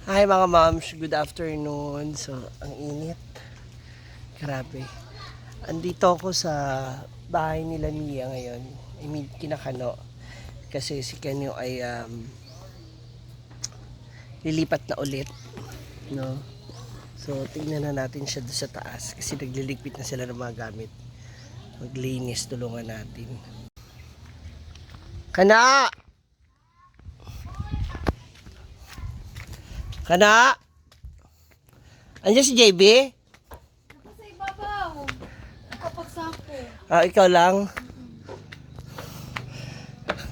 Hi, mga moms, good afternoon. So, ang init. Grabe. Andito ako sa bahay nila Mia ngayon. I mean, kinakano. Kasi si Kenyo ay lilipat na ulit. No? So, tignan na natin siya doon sa taas. Kasi nagliligpit na sila ng mga gamit. Maglinis, tulungan natin. Kana! Kana! Andiyan si JB? Sa ibabaw. Nakapagsako. Ah, ikaw lang.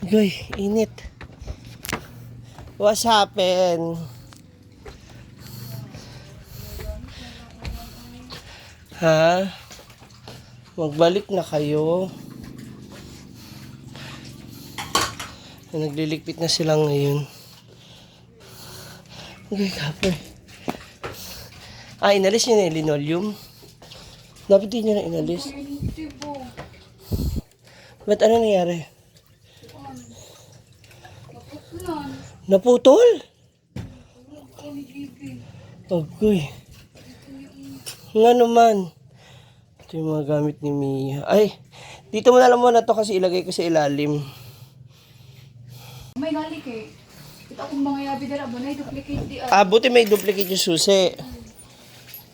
Goy, init. What's happen? Ha? Magbalik na kayo. Nagliligpit na sila ngayon. Okay, kapoy. Ah, inalis niyo na yung linoleum? Dapat di niyo na inalis. Tibo. Ba't ano nangyari? Naputlan. Naputol? Ako ni JB. Agoy. Nga naman. Ito yung mga gamit ni Mia. Ay, dito mo na lang muna to kasi ilagay ko sa ilalim. May nalik eh. Ito akong mga yabi dara ba na duplicate di Ah, ah. buti may duplicate yung susi.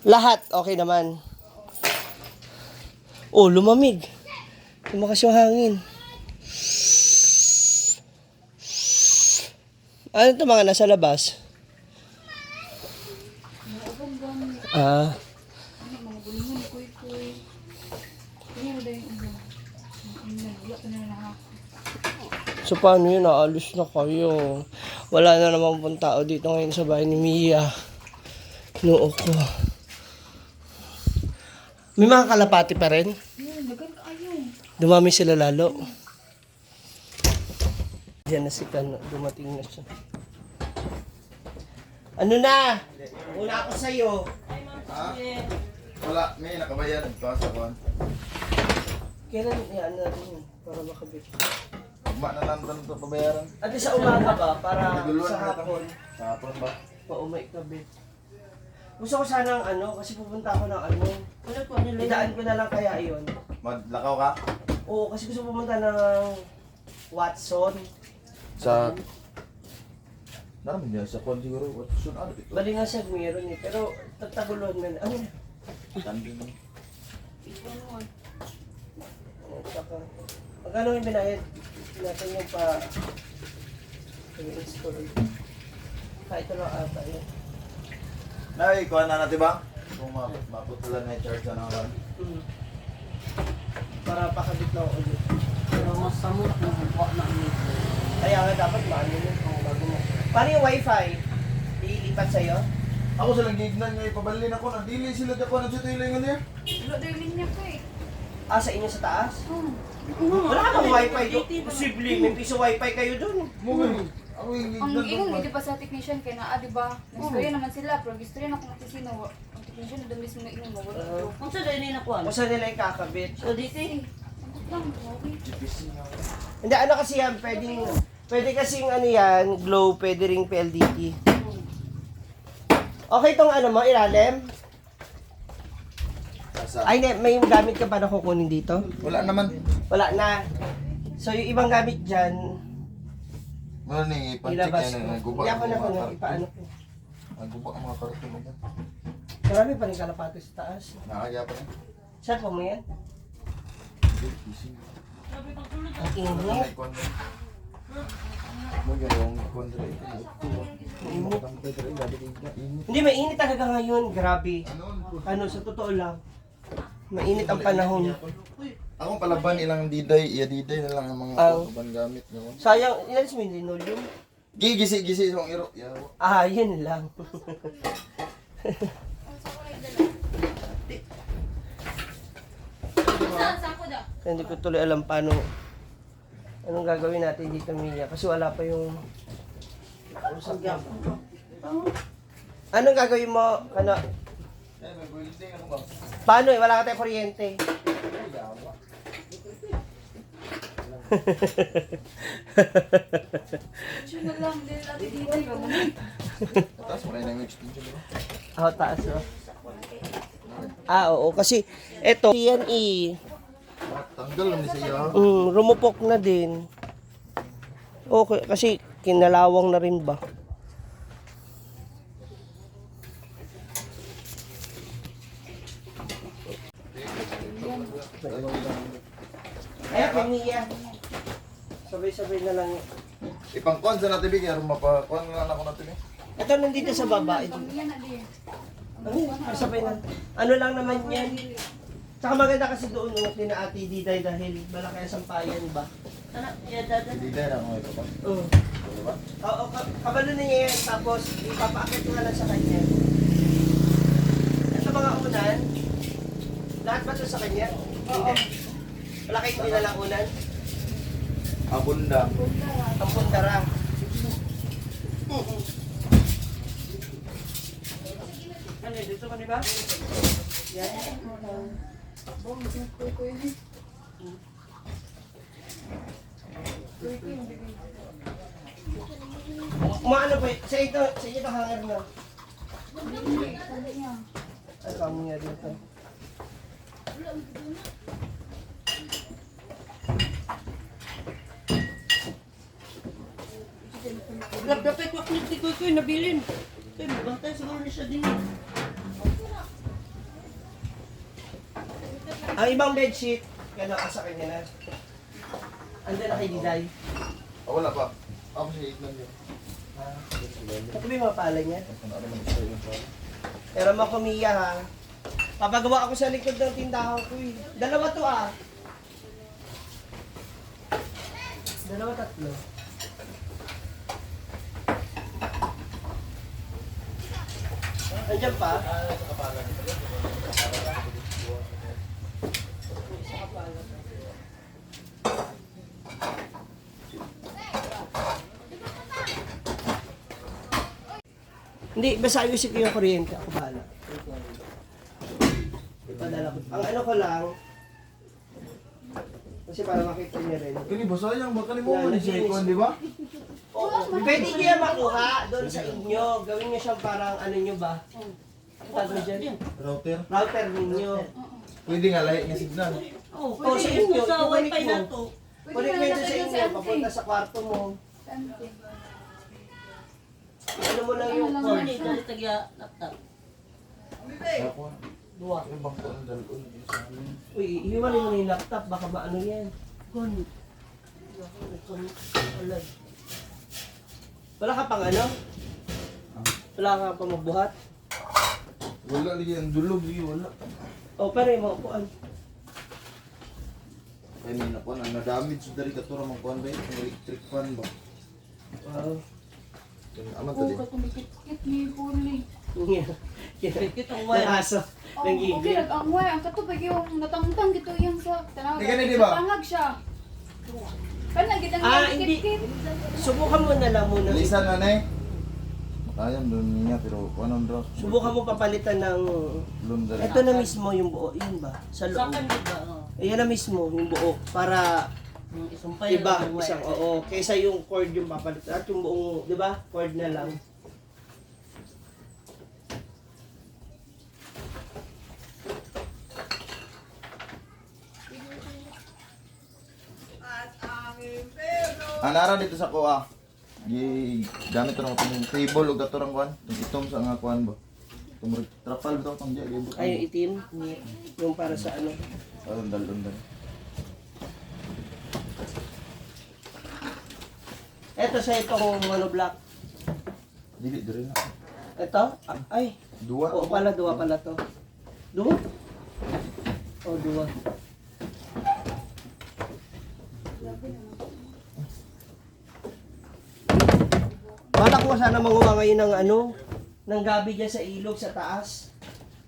Lahat, okay naman. Oh, lumamig. Lumakas yung hangin. Ano to mga nasa labas? Mga ubang gamit. Ah, Ano mga bulingon ni Kuy Kuy. Kanya na dahil yung ulo. Wala pa na nahako. So paano yun? Naalis na kayo. Wala na naman pong tao dito ngayon sa bahay ni Mia. Noo ko. May mga kalapati pa rin. Yun, dagan kaayo. Dumami sila lalo. Diyan na si Kano. Dumating na siya. Ano na? Una ako sa'yo. Ha? Wala, may nakabayad pa sa kuan. Kailan yan natin yun para makabit? Ugma na lang tanong to pabayaran. At sa umaga ba? Para Naguluhan sa na hapon. Sa hapon ba? Paumay kabit. Gusto ko sanang ano, kasi pupunta ako ng ano. Idaan ko na lang kaya yun. Maglakaw ka? Oo, kasi gusto pumunta ng Watson. Sa Naram niya sa kuan siguro. Watson ano ito? Bali nga siya meron eh, pero tataguluhan na. Ano na? Tandin mo. Ano, tsaka, magkano yung binayad natin yung pa i-install? Ah, ito lang ata yun. Nay, kuan na natin ba? Kung maputulan na yung charge na naman. Para pakabit lang ako ulit. Pero mas samot na buka na ni. Kaya nga dapat maano yun kung bago mo. Paano yung wifi? Ililipat sa'yo? Ako silang gignan nga ipabalin ako na dili sila da kuan sa tuloy nga niya. Wala dahil linya ko eh. Ah, sa inyo sa taas? Hmm. Wala ka bang wifi doon? Posible, may piso wifi kayo doon. Mo ako yung Ang gignan. ingon gid pa sa technician kay naa di ba? Nagstorya naman sila pero gistorya na kung opisina wa. Ang technician na mismo na ingon wala daw. Kung sa dahil na kuan. Kung saan nila ikakabit. So dito Ambot lang grabe. GPS nga. Hindi, ano kasi yan, pwedeng, pwede kasing ano yan, glow, pwede ring PLDT. Okay tong ano mo, ilalim? Asa? Ay, ne, may gamit ka pa na kukunin dito? Wala naman. Wala na. So, yung ibang gamit dyan, Wala ni ipan-check ilabas yan ko. ang guba. Hindi ako na kuno, ipaano ko. Ang guba ang mga karton mo. Marami pa rin kalapati sa taas. Nakakaya pa rin. Saan po mo yan? GPS. Ang init. Hindi, mainit talaga ngayon. Grabe. Ano, sa totoo lang. Mainit ang panahon. Akong palaban ilang diday, iya diday na lang ang mga uban gamit nyo. Sayang, inalis mo yung linoleum? Gigisi gisi sa iro. Yawa. Ah, yun lang. Hindi ko tuloy alam paano anong gagawin natin dito, Mia, kasi wala pa yung usap na. Anong gagawin mo? Ano? Eh, may building ano ba? Paano eh? Wala ka tayong kuryente. Yawa. Siya na lang, dahil ate dito ko. Taas mo na yung extension, di ba? Oh, taas oh. Ah, oo. Kasi, eto, yan eh. Tanggal lang ni siya. Rumupok na din. Okay, kasi kinalawang na rin ba? Ay, kay Mia. Sabay-sabay na lang. Ipangkuan sa natin, Big. Aron mapakuan na lang ako natin, eh. Ito nandito sa baba. Ito. Pamilya na di. Ano, sabay na. Ano lang naman yan. Tsaka maganda kasi doon nung kina Ate Diday dahil malaki ang sampayan ba? Sana, iya dada. Hindi na ako ito pa. Oo. Diba? Oo, kabalo na niya yan. Tapos, ipapaakit ko na lang sa kanya. Ito mga unan. Lahat ba ito sa kanya? Oo. Wala kayong dinalang unan? Abunda. Ang pundara. Ano, dito ka di ba? Yan. Bong, kuy kuy. Kuy kuy yung bigay. Maano pa, sa ito, sa ito hanger na. Sabi niya. Ay, kamo nga dito. Lapdapay kwak ni Kuy Kuy, nabilin. Kuy, mabantay siguro ni siya din. Eh. Ang ibang bedsheet, gano'n ka sa kanya na. Andiyan na kay Diday. Ah, wala pa. Ako siya itnan yun. Ito ba yung mga pala niya? Ano naman siya yung pala? Pero makumiya ha. Papagawa ako sa likod ng tindahan ko eh. Dalawa to ah. Dalawa, tatlo. Andiyan pa? Hindi, basta ayusin ko yung kuryente. Ako bahala. Ipadala ko. Ang ano ko lang, kasi para makita niya rin. Kini ba sayang ba kani mo man siya ikuan, di ba? Oo. Pwede niya makuha doon sa inyo. Gawin niyo siyang parang ano niyo ba? Ang tawag mo dyan? Router. Router ninyo. Pwede nga lahi nga signal. Oh, Oh, pwede sa inyo, sa i-connect wifi mo. na to. Pwede Connect na mo lang yun sa natin inyo, sa papunta sa kwarto mo. Sa ante. Ano mo lang yung Ano lang cord. Sorry, dali tagya laptop. Ako. Dua. Yung bangko ang dalon sa amin. Uy, hiwalay mo na yung laptop, baka maano yan. Gun. Alay. Wala ka pang ano? Wala ka pang mabuhat? Wala lagi ang dulog lagi wala. O, pero yung mga upuan. Kay may nakuan ang na-damage sa dali katura man kuan ba yung electric fan ba. Wow. Kani aman Oo, to din. katumikit-kit ni Purley. Yeah. Kit ang Ng wire. aso. Oh, Ng okay, gigil. nag ang wire. Ang katubig yung natangtang gito yung sa tanaw. Di gani, di ba? Pangag siya. Kana gid ang Ah, hindi. kit-kit. Subukan mo na lang muna. Lisan na nay. Makayam doon niya pero kuan ang draw. Subukan mo papalitan ng... Lum dali. Ito na mismo yung buo. Yun ba? Sa Sa loob. akin, di ba? Oh. Ayan na mismo yung buo. Para Yung Isumpay iba. na lang yung wire. Isang oo. Kaysa yung cord yung papalitan. At yung buong, di ba? Cord na lang. Anara dito sa kuha. Gi gamit ra ko tong table ug katurang kuan, tong itom sa nga kuan ba. Tong trapal ba tong diya gibot. Ay, yung itim. Yung para sa ano. Ang dalon dali. Ito sa itong monoblock. Dili dire na. Ito? Ah, ay. Duwa. Oo pala, duwa pala to. Duwa? Oo, duwa. Balak ko sana manguha ngayon ng ano, ng gabi dyan sa ilog sa taas.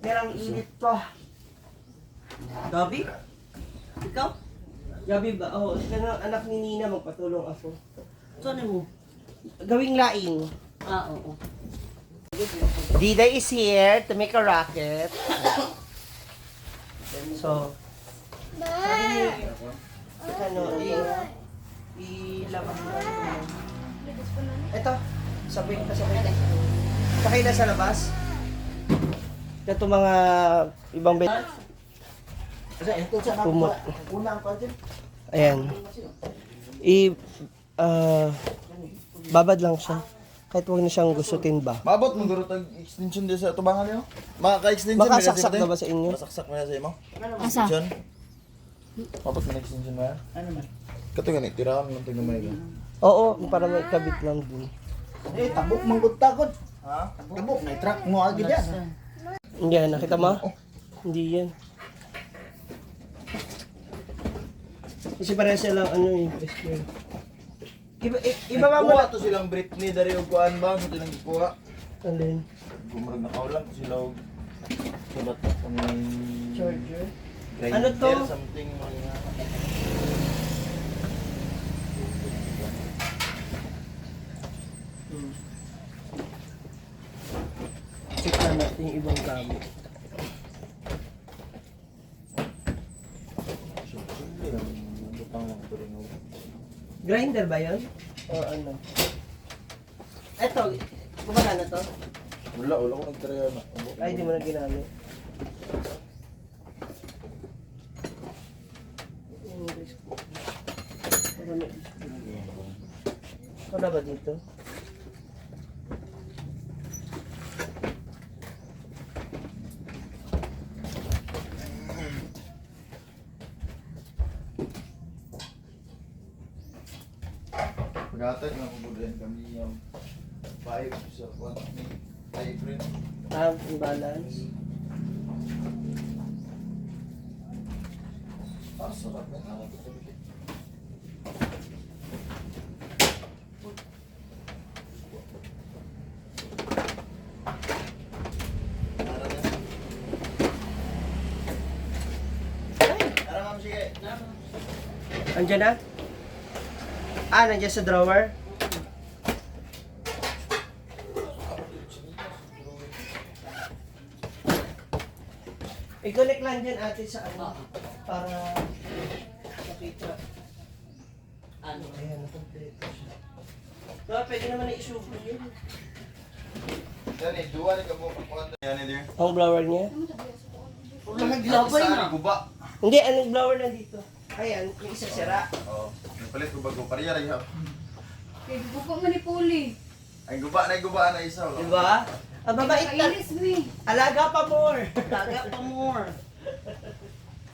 Pero ang init pa. Gabi? Ikaw? Gabi ba? Oo, oh, anak ni Nina, magpatulong ako. Saan mo? Gawing laing. Ah, oo. Dida is here to make a rocket. So, sabi ni, ano, eh, Ilabang mo. Ito, sabay ka sabay. Sakay na sa labas. Ito mga ibang bed. Kumot. Ayan. I ah, babad lang siya. Kahit huwag na siyang gustutin ba. Maabot mo guro tag extension din sa tubangan niyo. Maka-extension Makasaksak na ba sa inyo? Masaksak mo na sa imo. Asa? Extension. Maabot man extension mo yan. Ano man? Kato gani tirahan lang tag gamay ka. Oo, para may kabit lang din. Eh, tabok man gud takot. Ha? Tabok na truck mo agi diyan. Yan, nakita mo? Hindi yan. Kasi pareha silang ano eh, best friend. Ibaba mo Kuha na. to silang Britney dari og kuan ba sa tilang gikuha. Alin? Gumurag nakaulang to sila og sa bato kung Charger. grinder, Ano to? Something mga Check na natin yung ibang gamit. Grinder ba yun? O ano? Eto, gumagana to? Wala, wala ko nagtry na. Ay, di mo na ginamit. Yung rice cooker. Wala na- Wala ba dito? Paghatag na kuburin kami yung 5 sa 1 May April. Ah, yung balance. Ah, sarap na nakakita. Tara ma'am, sige. Andiyan na? Ah, nandiyan sa drawer? I-connect lang dyan ate sa ano, para makita. Ano? Ayan, nakompleto siya. Diba, pwede naman na isubo yun. Yan eh, duwa ni ka mo pagkuhan. Yan eh, dear. Ang blower niya? Wala naglabay Isa na. ni guba. Hindi, anong blower nandito? Ayan, yung isa sira. Oo. Nagpalit ko bago pareha ra Kay gupo man ni Puli. Ay guba na guba na isa. wala. Diba? Ang babait na. Kainis mi. Alaga pa more. Taga pa more.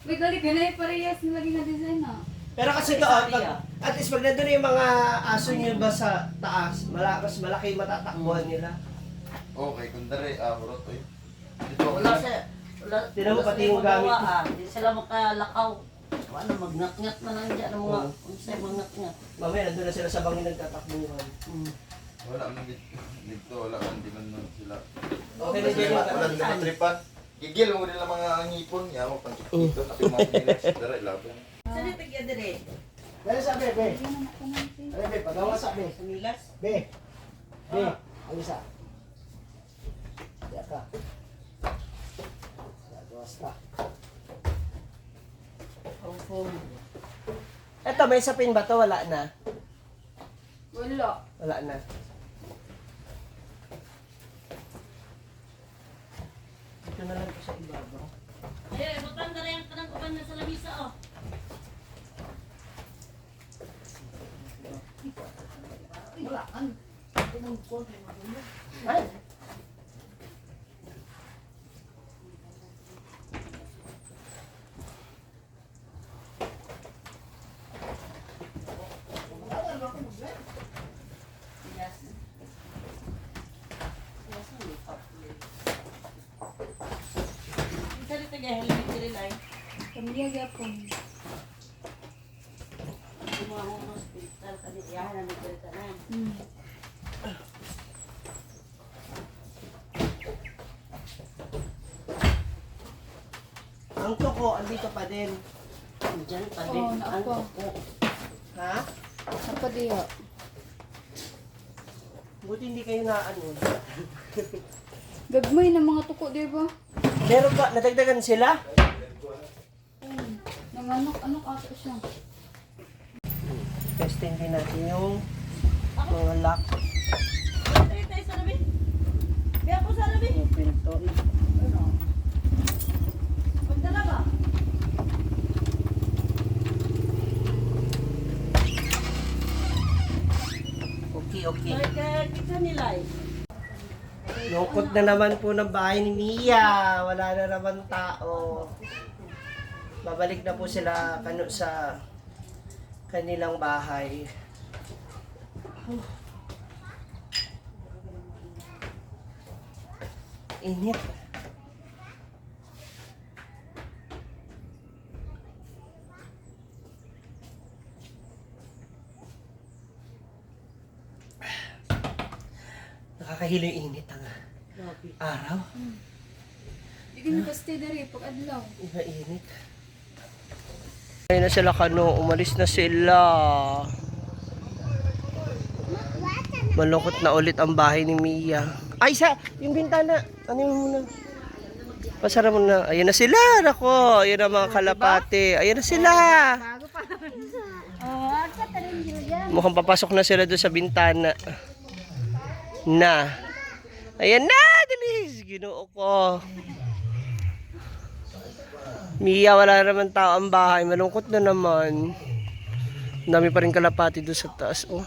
May gali ganay parehas nila lagi nga design ah. Pero kasi doon, pag, at least pag nandun na yung mga aso niyo ba sa taas, mas malaki yung matatakbuhan nila. Okay, kung dere ah hurot oy. Dito. Wala sa wala. Tinan mo, wala pati sila yung gamit. magawa, ah. Di sila makalakaw. Wala magngat-ngat na lang dyan ang mga Oo. unsay magngat-ngat. Mamaya nandun na sila sa bangin nagtatakbuhan. Wala man dito. Dito wala man di man nun sila. Okay na dyan. Wala nila matripan. Gigil mo nila mga ngipon, ya mo pang dito na mga nila. Dere laban. Sa ni tagya dire? Dali sa be, be. Dali be, pagawa sa be. Sa Milas? Be. Be, ang isa. Diya ka. Gawas ka. Ang phone. Eto, may sapin ba to? Wala na. Wala. Wala na. Ito na lang to sa ibabaw. Ay, butang dere ang kanang uban na sa lamisa oh. Ay! Milas. Milas na may pap. Sa ni tagya helmet dire lai. Pamilya gyapon. Kumuha mo hospital kani iyahan na dire tanan. Ang toko, andito pa din. Diyan pa din Oo, ang naako. tuko. Ha? Apa diya? Buti hindi kayo na ano. Gagmay na mga tuko, di ba? Meron ba? Nadagdagan sila? Nanganak-anak ato siya. Testing din natin yung mga lock. Tayo tayo sa labi. Kaya po sa labi. Yung pinto. Pagdala ba? Okay. Kaya kita nila eh. Lungkot na naman po ng bahay ni Mia. Wala na naman tao. Babalik na po sila kano sa kanilang bahay. Init. Nakakahilo yung init ang araw. Di ka nagka-stay diri pag adlaw. Mainit. Ayun na sila kano, umalis na sila. Malungkot na ulit ang bahay ni Mia. Ay, sa, yung bintana. Ano yun muna? Pasara mo na. Ayun na sila. Nako, ayun na mga kalapate. Ayun na sila. Mukhang papasok na sila doon sa bintana. Na. Ayan na, dilis. Ginoo ko. Mia, wala naman tao ang bahay. Malungkot na naman. Ang dami pa rin kalapati doon sa taas. Oh.